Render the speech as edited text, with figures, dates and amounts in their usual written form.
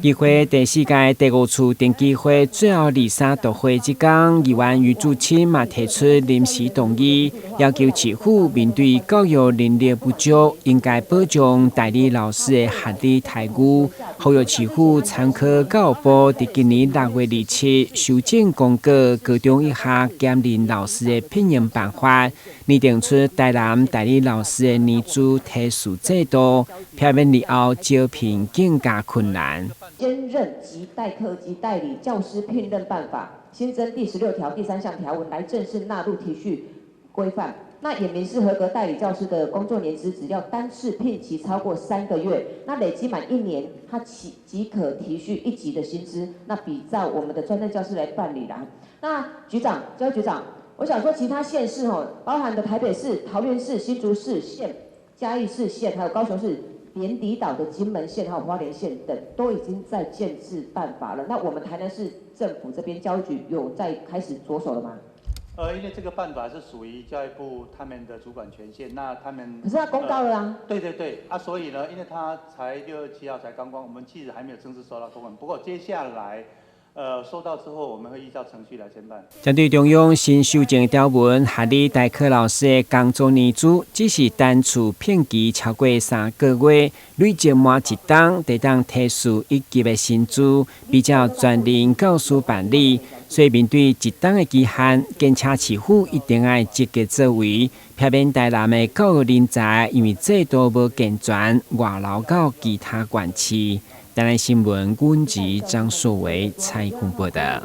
議會第四屆第五次定期會最後二三讀會這工，議員余祖清嘛提出臨時動議，要求市府面對教育人力不足，應該保障代理老師的合理待遇。呼籲市府參考教育部佇今年6月27修正公告，高中以下兼任老師的聘用辦法，擬定出台南代理老師的年資提序制度，避免日後招聘更加困難。兼任及代課及代理教師聘任辦法新增第16條第三項條文，來正式納入提序規範。那也明示合格代理教師的工作年資，只要單次聘期超過3個月，那累積滿一年，他即可提序一級的薪資。那比照我們的專任教師來辦理啦。那局長，教育局長，我想說其他縣市吼，包含的台北市、桃園市、新竹市縣、嘉義市縣，還有高雄市。連離島的金門縣還有花蓮縣等，都已經在建制辦法了。那我們台南市政府這邊教育局有在開始着手了嗎？因為這個辦法是屬於教育部他們的主管權限，那他們可是他公告了啊。對對對，啊，所以呢，因為他才6月7號才剛公，我們其實還沒有正式收到公文。不過接下來，收到之後，我們會依照程序來偵辦。針對中央新修正條文，合理代課老師的工作年資，只是單次聘期超過3個月，累積滿一冬，就當提序一級的薪資，比照專任教師辦理。所以面對一冬的期限，建請市府一定愛積極作為，避免台南的教育人才因為制度無健全，外流到其他縣市。台南新聞，阮吉張碩維採訪報道。